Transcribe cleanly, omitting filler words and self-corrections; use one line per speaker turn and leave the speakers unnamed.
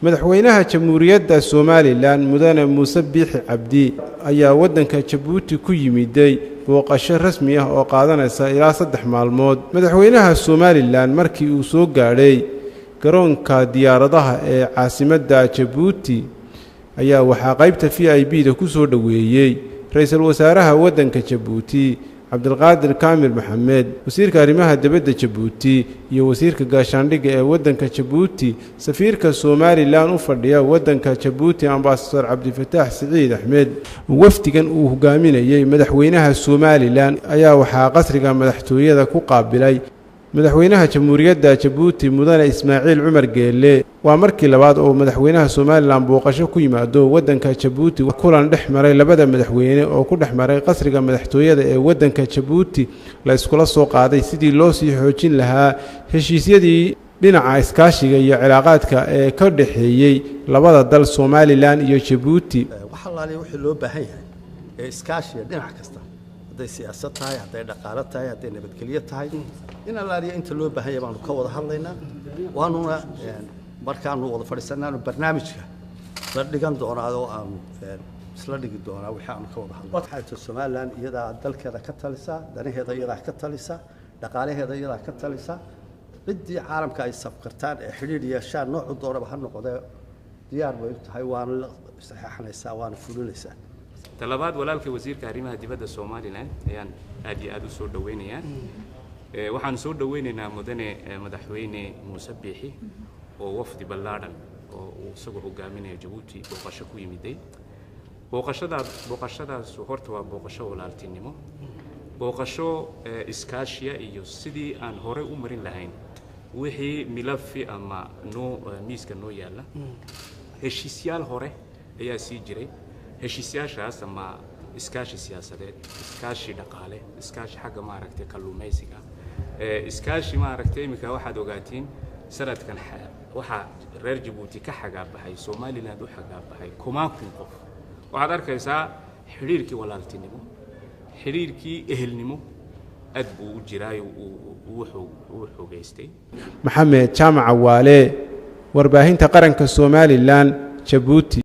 Madaxweynaha Jamhuuriyadda Somaliland, Mudane Muuse Biixi Cabdi, ayaa waddanka Jabuuti ku yimiday booqasho rasmi ah oo qaadanaysa ilaa 3 maalmood. Madaxweynaha Somaliland markii uu soo gaadhay garoonka diyaaradaha ee caasimadda Jabuuti ayaa waxaa qaybta VIP da ku soo dhoweeyey ra-iisul wasaaraha waddanka Jabuuti, Cabdilqaadir Kaamil Maxamed, wasiirka arrimaha dibadda Jabuuti iyo wasiirka gaashaandhigga ee waddanka Jabuuti, safiirka Somaliland u fadhiya waddanka Jabuuti, Ambasador Cabdifataax Siciid Axmed. Wafdigan uu hogaaminayey madaxweynaha Somaliland ayaa waxaa qasriga madaxtooyada ku qaabilay madaxweynaha Jamhuuriyadda Jabuuti, Mudane Ismaaciil Cumar Geelle. Waa markii labaad oo madaxweynaha Somaliland booqasho ku yimaado waddanka Jabuuti. Kulan dhex maray labada madaxweyne oo ku dhex maray qasriga madaxtooyada ee waddanka Jabuuti la iskula soo qaaday sidii loo sii xoojin lahaa heshiisyadii dhinaca iskaashiga iyo cilaaqaadka ee ka dhexeeyey labada dal, Somaliland iyo Jabuuti.
Wax allaaliya wixii loo baahan yahay ee iskaashiga dhinac kasta, hadday siyaasad tahay, hadday dhaqaalo tahay, hadday nabadgelyo tahay, in allaaliya inta loo baahan yahay baanu ka wada hadlaynaa. Waanuna markaanu wada fadhiisanaanu barnaamijka la dhigan doonaa oo aanu isla dhigi doonaa wixii aanu ka wada hadlay. Waxay tahay, Somaliland iyadaa dalkeeda ka talisa, danaheeda iyadaa ka talisa, dhaqaalaheeda iyadaa ka talisa. Ciddii caalamka ay safkartaan ee xidhiidh yeeshaan, noocu doonaba ha noqdee, diyaar bay u tahay, waana la saxeexanaysaa, waana fulinaysaa.
Talabaad, walaalka wasiirka arrimaha dibadda Somaliland ayaan aad iyo aad u soo dhaweynayaa. Waxaan soo dhaweynaynaa mudane madaxweyne Muuse Biixi oo wafdi ballaadhan oo uu isagoo hogaaminayo Jabuuti booqasho ku yimiday. Booqashadaas horta waa booqasho walaaltinimo, booqasho iskaashiya iyo sidii aan horey u marin lahayn wixii milafi ama noo miiska noo yaalla. Heshiisyaal hore ayaa sii jiray. Heshiisyaashaas ama iskaashi siyaasadeed, iskaashi dhaqaale, iskaashi xagga, maaragtay, kalluumaysiga, iskaashi, maaragtay, iminka waxaad ogaatiin sanadkan waxaa reer Jabuuti ka xagaabaxay, Somaliland u xagaabaxay kumaan kun qof. Waxaad arkaysaa xidhiirkii walaaltinimo, xidhiirkii ehelnimo aad buu u jiraayo, uu xoogaystay.
Maxamed Jaamac Waale, warbaahinta qaranka Somaliland, Jabuuti.